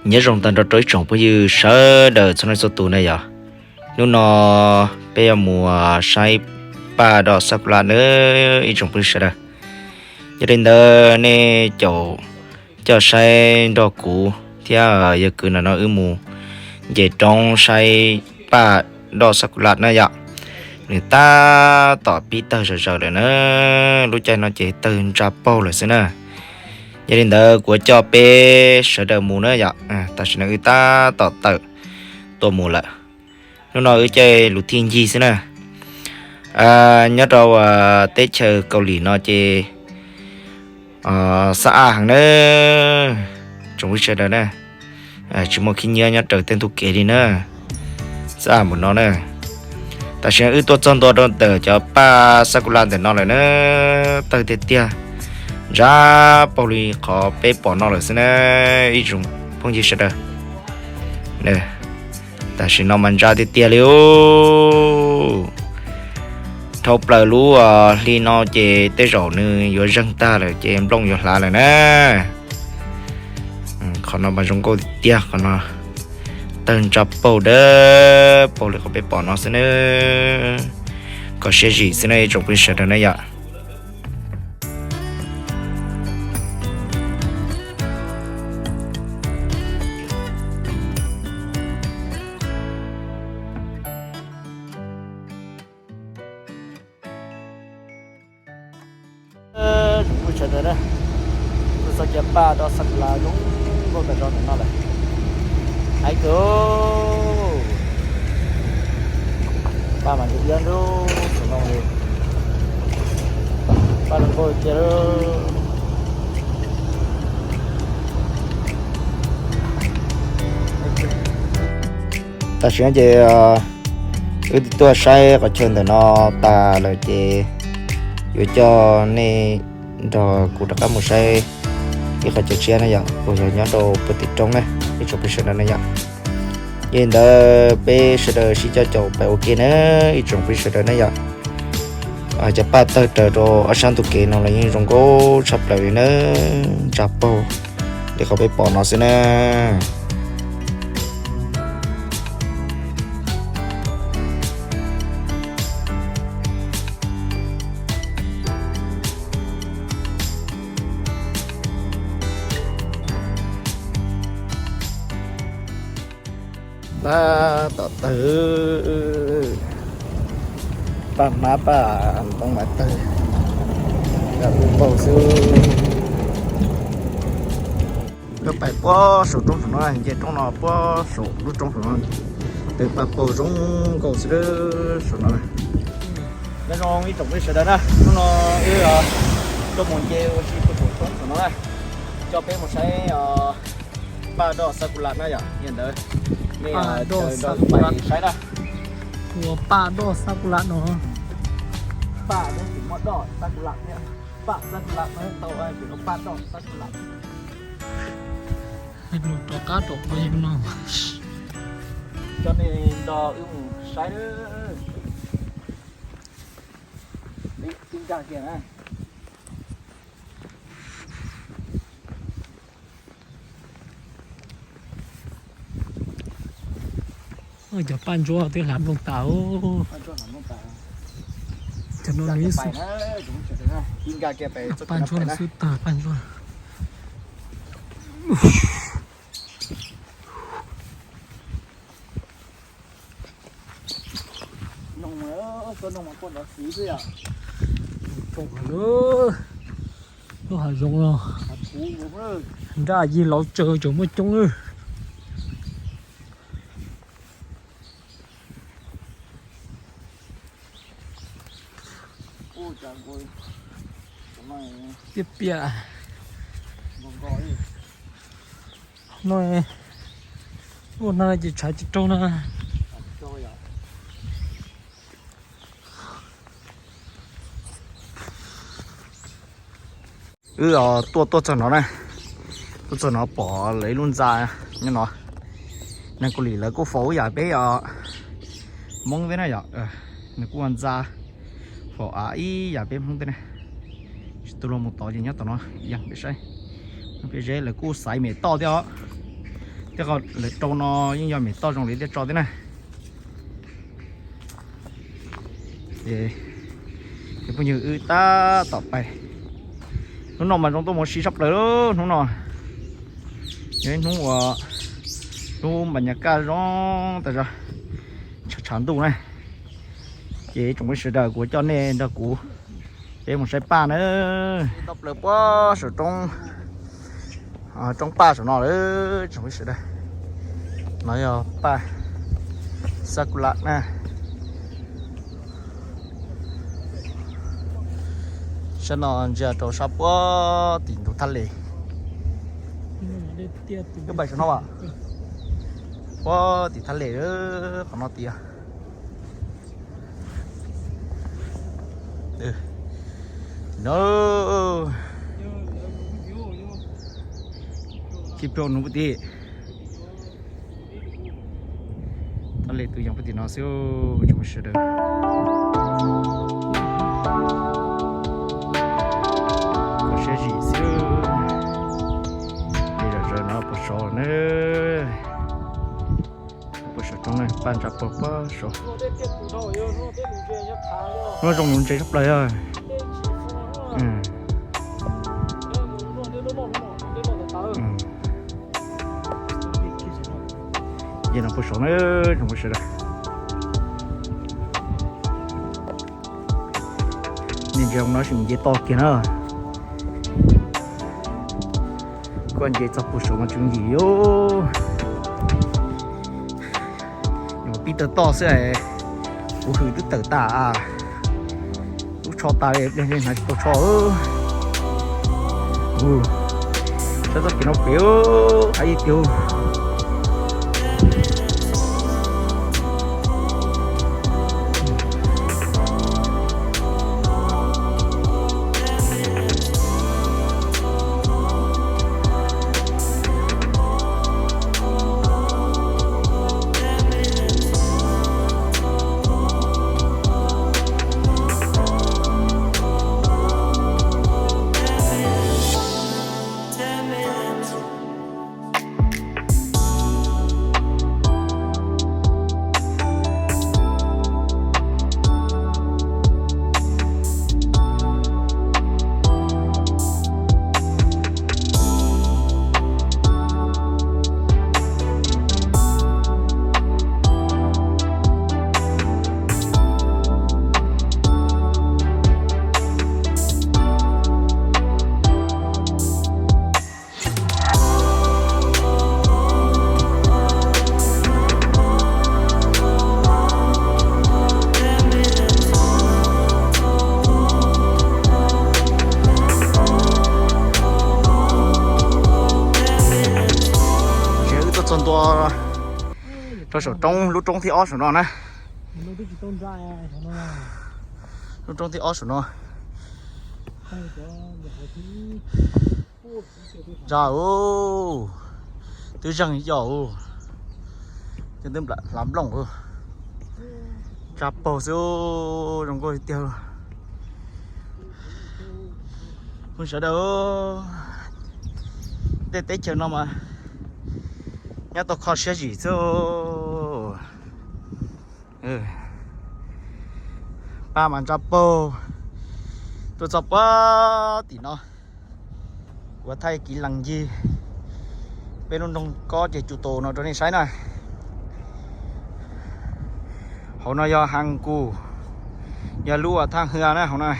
Nyob zoo tag nrho rau ib tsoom phooj ywg sawv daws txhua leej txhua tus na yom. Hnub no peb yuav mus saib paj doj xab kus las na ib tsoom phooj ywg sawv daws. Yog li ntawd nej caum coj saib nrog kuv thiab yawg kwv ntawm no wb mus nce roob saib paj doj xab kus las na yom. Nws tab tom pib tawg zom zaws lawm na, lub caij no ces tawg ntsa paug lawm xwb na. Yog li ntawd kuv yuav coj peb sawv daws mus na yom. Tam sim no wb tab tom tawm tuaj mus lawm. Hnub no wb caij lus thij ncig xwb na. Nyob rau teb chaws Kaus Lim no ces xab aj heev na, tsoom phooj ywg sawv daws na. Tsis muaj khib nyiab nyob raws tej ntug kev li na, xab aj npaum no na. Tam sim no wb tuaj txog ntua rau ntawm cov paj xab kus las ntawm no lawm na, tawg tiag tiag, ntsa paug li qhov peb pom no lawm xwb na ib tsoom phooj ywg sawv daws. Tam sim no mas ntsa tiag tiag li. Dhau plaws lub hli no ces tej zaum nws yuav zeeg tag lawm ces nplooj yuav hlav lawm na. Qhov no mas zoo nkauj tiag tiag, qhov no tawg ntsa paug dawb paug li qhov peb pom no xwb na. Kho siab zim xwb na ib tsoom phooj ywg sawv daws na yom. Tsoom phooj ywg sawv daws na, kuv txoj kev paj doj xab kus las zoo nkauj tag zog ntawm no lawm. Hais tias paj mas ntse iab nrub saum no li, paj zoo nkauj tiag. Tam sim no ces wb twb tuaj saib qhov chaw ntawm no tas lawm ces yuav coj nej nrog kuv rov qab mus saib ib qhov chaw tshiab na yom, uas yog nyob rau puag tim roob na ib tsoom phooj ywg sawv daws na yom. Yog li ntawd peb sawv daws sib coj caum pais ua ke na ib tsoom phooj ywg sawv daws na yom. Cov paj tawg raws rau ob sab ntug kev no los yeej zoo nkauj tshaj plaws li na, ntsa paug li qhov peb pom no xwb na. Tab tom tawg, paj hmab paj ntoo mas tawg, paj paug xwb. Wb pais puag saum roob saum no, nce roob no puag saum lub roob saum no, tawg paj paug zoo nkauj xwb saum no. Nyob zoo ib tsoom phooj ywg sawv daws na, hnub no wb tuaj mus nce ua si puag saum roob saum no na, coj peb mus saib paj doj xab kus las na yom. Yog li ntawd nej caum wb pais saib na. Ua paj doj xab kus las no, paj no tsis muaj doj xab kus las thiab, paj xab kus las no tau tias paj doj xab kus las. Lug rov qab rau qhov no, coj nej nrog wb mus saib. Ib nkag kiag na. Cov paj ntsuab twb hlav nplooj tas. Cov no ib xu, paj ntsuab no xub tag paj ntsuab. Lub hav zoov no nraj yig lauv tsaws tseem muaj coob lawm. Piaj piaj no, ua no ces tshav tsis raug na. Wb tuaj tuaj txog no na, tuaj txog no pom lawv ib lub ntxa nyob no. Neeg Kaus Lim lawv kuj faus ib yam peb Hmoob thiab na yom, nws kuj ua ntxa faus av ib yam peb Hmoob thiab na. Tsis tu luag mus tod ces nyob tom no yeej peb saib, peb zeb lawv kuj xaiv me toj thiab os. Tej qhov lawv rau no yeej yog mem toj zoo li tiaj tso thiab na. Ces phooj ywg wb tab tom pais. Hnub no mas zoo tuaj mus ua si tshaj plaws hnub no. Yog ib hnub uas hnub npas nyas kaj zoo tas zog, tshav tshav ntuj na. Ces tsoom phooj ywg sawv daws kuv coj nej nrog kuv peb mus saib paj na. Tau plaws puag saum roob, roob paj saum no lawm tsoom phooj ywg sawv daws. No yog paj sakula na. Sab no ntsia rau sab puag tim ntug thaj les. Wb pais saum no as, puag tim thaj les qhov no tiag. No, khib plho nus puag tim. Thaj les tus yees puag tim no xwb, tsoom phooj ywg sawv daws. Kho siab zim xwb. Ces zom zaws no puag saud na. Puag saum roob na, paj ntsa paug puag saud. Hnub zoo nuv ntses tshaj plaws yog. Ces no puag saud na, tsoom phooj ywg sawv daws. Nej ntsia no tseem nce toj kiag na. Koj nce txog puag saud mas tsw yim os. Nyuam qhuav pib tawm toj xwb es kuv hwm twb tawm tas, lub tsho tas li, hnav tsis tau tsho. Saib txoj kev no pem, qab ib tiag. Ces wb tuaj txog ntua rau saum roob, lub roob thib ob saum no na. Lub roob thib ob saum no. Ntsa os, twb zeeg yos, twb hlav nplooj, ntsa paug xwb, zoo nkauj tiag. Phooj ywg sawv daws, tej teb chaws no mas nyob tau kho siab zim xwb. Paj mas ntsa paug, tuaj txog puag tim no. Kuv thaij kiv lees ncig peb lub nroog kob ces cus tus no rau nej saib na. Hauv no yog Hang Kus, yog lub uas thaj hwv na hauv na.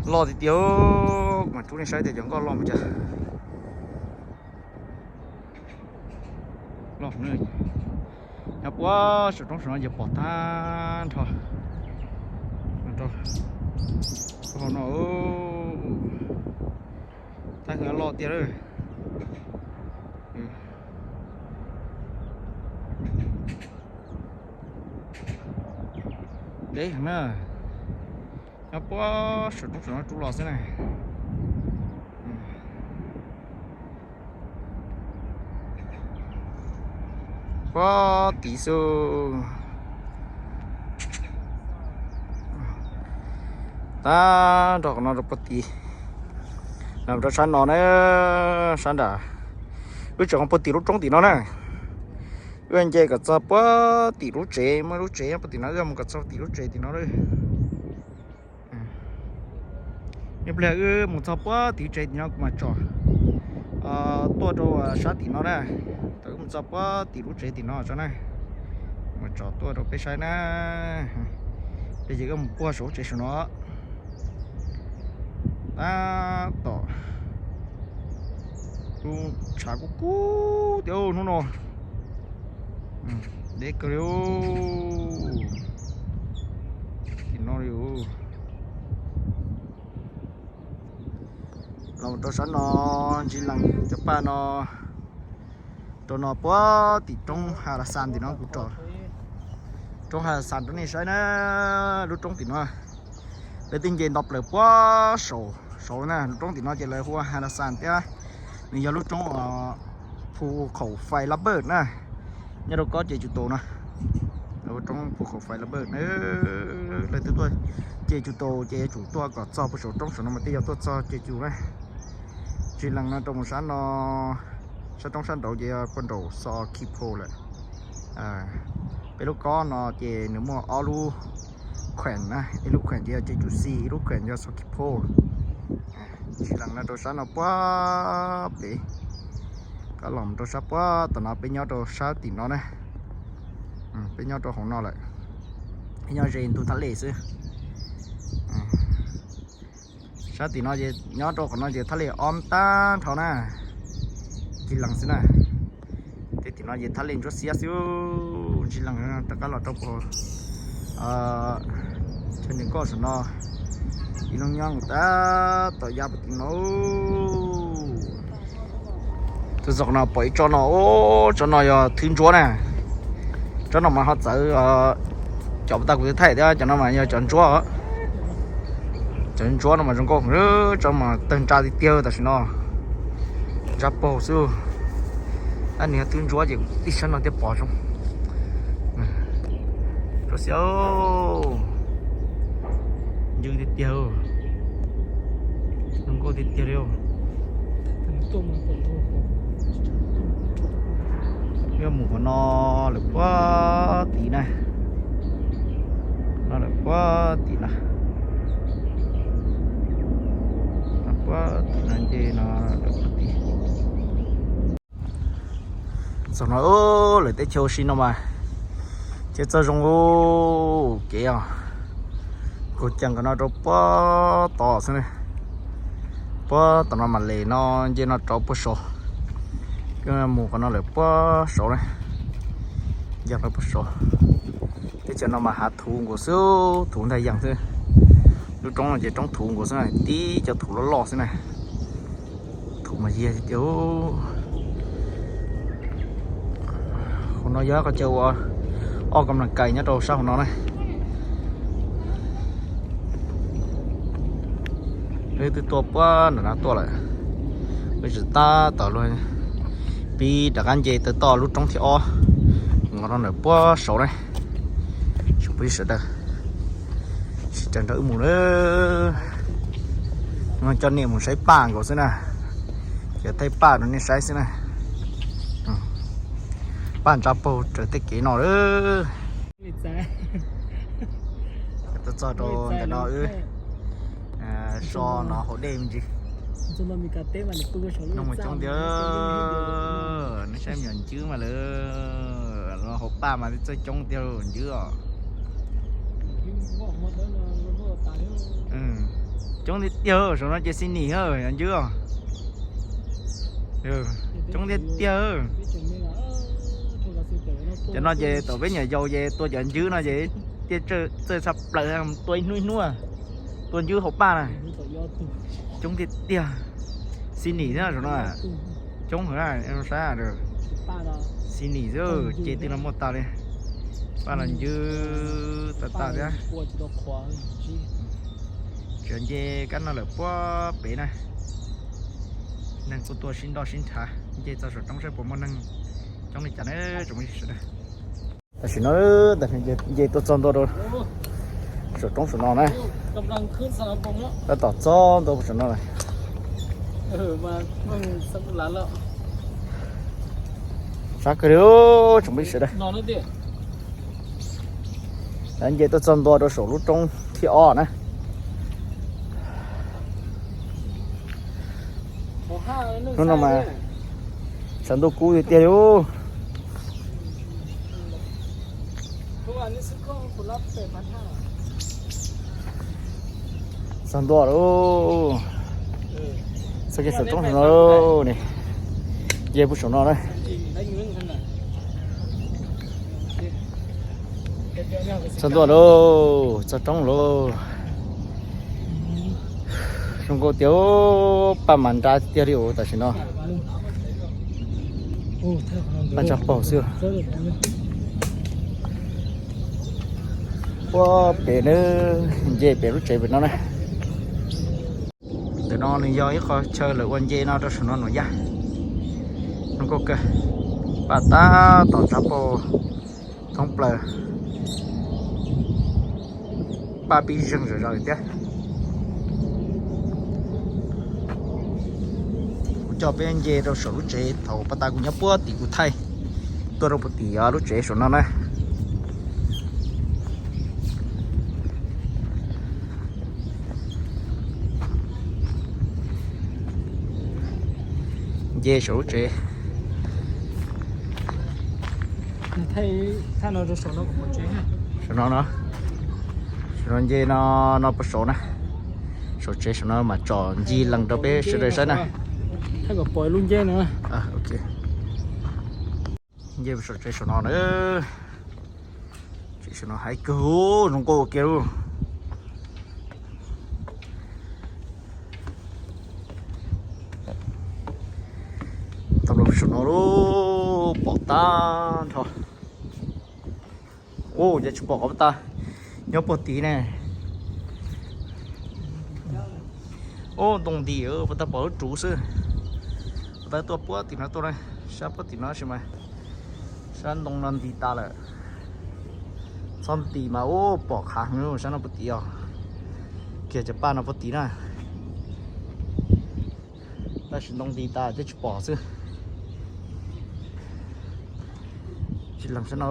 Loj tiag tiag, mas rub nej saib tias cov nkoj loj npaum cas. Nyob puag saum roob saum no ces pom tag nrho. Hauv no, thaj hwv loj tiag lawm. Deb heev na. Nyob puag saum roob saum no rub los xwb na. Puag tid xwb. Tag nrho qhov no rau puag tid. Los rau sab no na, sab nram Wb tseem puag tim lub roob tim no na. Wb nce kom txog puag tim lub tsev, muaj lub tsev puag tim no, wb mus kom txog tim lub tsev tim no. Ib pliag wb mus txog puag tim tsev tim no kuv mam tsom tuaj rau sab tim no na. Thaum wb mus txog puag tim lub tsev tim no tso na, mam tsom tuaj rau peb saib na. Ces wb mus puag saum lub tsev saum no. Tab tom lub tshav kub kub tiag hnub no. Deb kawg li. Tim no li. Los rau sab no, ntsis lees cov paj no. Rau no puag tim roob Halaxan tim no kuv tsom. Roob Halaxan rau nej saib na, lub roob tim no. Lawv twb nce nto plaws puag saud na, lub roob tim no ces lawv hu ua Halaxan thiab. Nws yog lub roob Phu Khaum Fais Lab Pawj na, nyob rau kob Ces Cus Taus no. Lub roob Phu Khaum Fais Lab Pawj na, lawv twb tuaj Ces Cus Taus ces yuav tsum tuaj kom txog puag saum roob saum no mas thiaj yog tuaj txog Ces Cus na. Ntsis lees no rau mus sab no, sab roob sab nraud ces yog puag nraum Xos Khis Phos lawm. Peb lub kob no ces nws muaj ob lub khuem na, ib lub khuem ces yog Ces Cus Xis, ib lub khuem yog Xos Khis Phos. Ntsis lees no rau sab no puag pem, koj los rau sab puag tom no peb nyob rau sab tim no na. Peb nyob rau hauv no lawm, nyob ze ntug thaj lej xwb. Sab tim no ces nyob rau qhov no ces thaj lej ob tag nrho na, ntsis lees xwb na. Tej tim no ces thaj lej ntsuab xiab xwb, ntsis lees rov qab los rau puag chaw nres nkoj saum no, ib lub nyob mus tab tom ya puag tim no. Tus txog no pom ib tsob no, tsob no yog thwb ntsuab na. Tsob no mas ho txawv cov puag ta kuv twb thaij thiab, cov no mas yog cov ntsuab. Cov ntsuab no mas zoo nkauj, tsob mas tawg ntsa tiag tiag tam sim no. Ntsa paug xwb. Tab nws yog thwb ntsuab ces tib sab no thiaj pom zoo. Ntsuab xiab, ncw tiag tiag, zoo nkauj tiag tiag li. Yuav mus qhov no lawm puag tim na, no lawm puag tim na, puag tim no nce no lawm puag tim. Txog no lawm teb chaws ua si no mas, ces txog zoo kev os. Kuv cees kom no rau puag tod xwb ne, puag tom no mam li no nce no rau puag saud, mus qhov no lawm puag saud na, yeej rau puag saud. Teb chaws no mas hav thuv nkaus xwb, thuv ntag yeej xwb. Lub roob no ces roob thuv nkaus xwb na, tib cov thuv loj loj xwb na. Thuv mas yiag tiag tiag. Qhov no yog qhov chaw ua ob kab nas kais nyob rau sab hauv no na. Peb twb tuaj puag nram no tuaj lawm, peb tsis tab tom luag pib rov qab nce taw toj lub roob thib ob, nkaus no lawm puag saud na. Tsoom phooj ywg sawv daws, sawv daws nrog wb mus lawm. Coj nej mus saib paj nkaus xwb na, ces thaij paj rau nej saib xwb na. Paj ntsa paug raws tej kev no lawm. Tuaj txog rau ntawm no wb so no haus dej me ntsis. Noj mus coob tiag, nej saib me nyuam ncwb mas lawm, los haus paj mas twb txawj coob tiag ncwb os. Coob tiag tiag, saum no ces xi nim ncwb os. Coob tiag tiag. Cov no ces thaum peb nyuam yaus ces tua cov ncwb no ces thiaj txawj tshaj plaws, tua ib hnub ib hnub, tua ncwb haus paj na. Coob tiag tiag. Xi nim thiab saum no, coob heev na, saib. Xi nim xwb ces twb los muaj tas li. Paj los ncwb tas tas thiab. Tseem nce kab no lawm puag pem na. Neeg kuj tuaj sib nroj sib nrhav, nce txog saum roob saib puas muaj neeg coob li cas na tsoom phooj ywg sawv daws. Tam sim no nce tuaj txog ntua rau saum roob saum no na. Tab tom txog ntua saum no lawm. Tab tom txog ntua saum no lawm. Sab kawg li tsoom phooj ywg sawv daws. Nce tuaj txog ntua rau saum lub roob thib ob na. Hnub no mas tshav ntuj kub tiag tiag li. Txog ntua lawm. Txog kiag saum roob saum no ne. Nce puag saum no na. Txog ntua lawm, txog roob lawm. Zoo nkauj tiag, paj mas nra tiag li os tam sim no. Paj ntsag paug xwb. Puag pem na, nce pem lub tsev pem no na. Ntawm no nws yog ib qho chaw lawv ua nce no rau saum no Nuam Yaj. Zoo nkauj kawg, paj tab tom ntshav paug thoob plaws, paj pib zeeg zom zaws thiab. Kuv coj peb nce rau saum lub tsev thaum pas tas kuv nyob puag tim kuv thaij tuaj rau puag tim lub tsev saum no na. Nce saum lub tsev. Saum no no, saum no nce no, no puag saud na. Saum tsev saum no mas tsom ncig lees rau peb sawv daws saib na. Nce saum tsev saum no na. Tsev saum no hais kawg, zoo nkauj ua ke lawm. Tau los saum no lawm, pom tag nrho. Ua cas tsis pom qhov pas tas nyob puag tid ne. Ub, ntoo nti, pas tas pom lub ruv xwb. Pas tas tuaj puag tim no tuaj na, sab puag tim no sis mas sab ntoo no nti tas lawm. Txhob nti mas ub, pom qhav heev sab no puag tid os. Kiag cov paj no puag tid na. Tab sis ntoo nti tas thiab tsis pom xwb. Tsis lees sab no.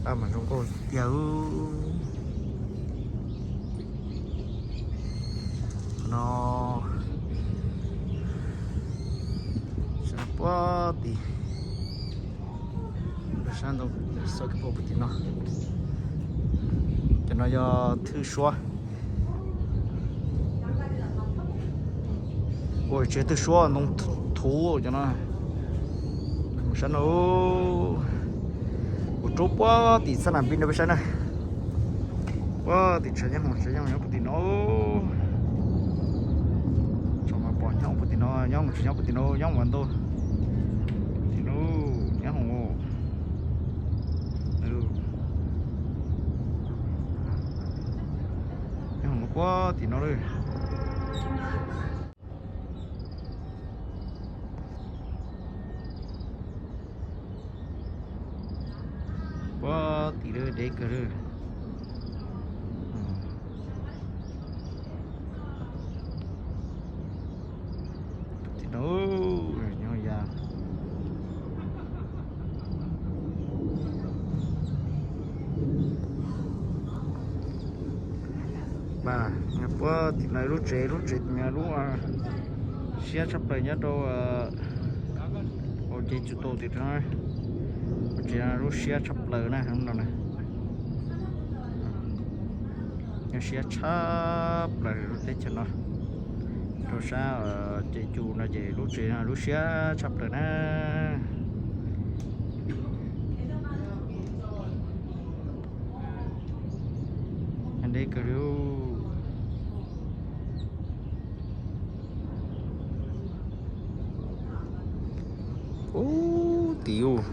Paj mas zoo nkauj tiag. No, sab puag tim, sab ntoo xo kis pau puag tim no. Cov no yog thwj suab. Ua tsev twg suab ntoo thuv cov no. Mus saib no, kuv rub puag tim xab nam pib rau peb saib na. Puag tim tshav nyob hoom tshav nyob puag tim no. Tsom mas pom nyob puag tim no, nyob hoom tsis nyob puag tim no, nyob mas ntau. Tim no nyob hoom, nyob hoom puag tim no lawm. Puag tim lawm deb kawg lawm. Tim no nyob ya. Mas nyob puag tim no lub tsev, lub tsev tim no lub siab tshaj plaws nyob rau hauv ces txus tus tim no. Lub tsev lub siab tshaj plaws na, no na. Nyob siab tshaj plaws lub teb chaws no. Rau sab ces cus no ces lub tsev no lub siab tshaj plaws na. Deb kawg li. Ub, tim ub.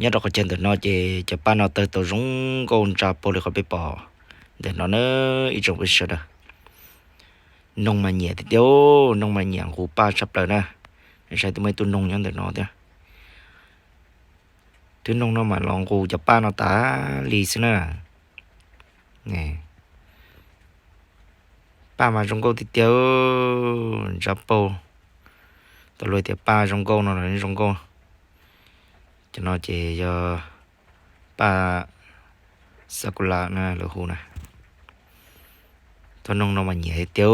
Nyob rau qhov chaw ntawm no ces cov paj no tawg tau zoo nkauj ntsa paug li qhov peb pom ntawm no na ib tsoom phooj ywg sawv daws. Noog mas nyiam tiag tiag, noog mas nyiam nqus paj tshaj plaws na. Saib twb muaj ib tug noog nyob ntawm no thiab. Twb noog no mas los nqus cov paj no tas li xwb na. Paj mas zoo nkauj tiag tiag, ntsaj paug. Tau luag tias paj zoo nkauj no los zoo nkauj. Cov no ces yog paj sakura na lawv hu na. Txoj noog no mas nyiam tiag tiag.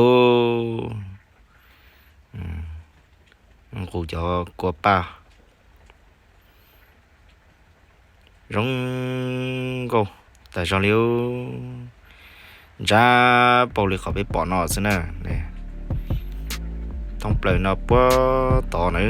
Nqus cov kua paj zoo nkauj tas zog li. Ntsaj paug li qhov peb pom no xwb na. Thoob plaws no puag tod na.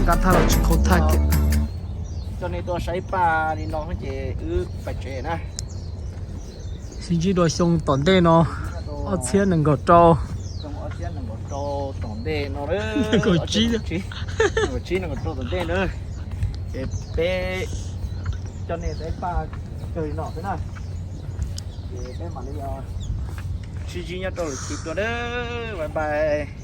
Nqa thaj los tsis khaus thaj kiag. Coj nej tuaj saib paj li no ces wb pais tsev na. Sib ntsib dua xyoo tom ntej no, ob txhiab nees nkaum rau. Tom ntej no, nees nkaum tsib, nees nkaum tsib, nees nkaum rau tom ntej na. Ces peb coj nej saib paj kawg li no xwb na. Ces peb mam li sib ntsib nyob rau lwm期dua na. Bye bye.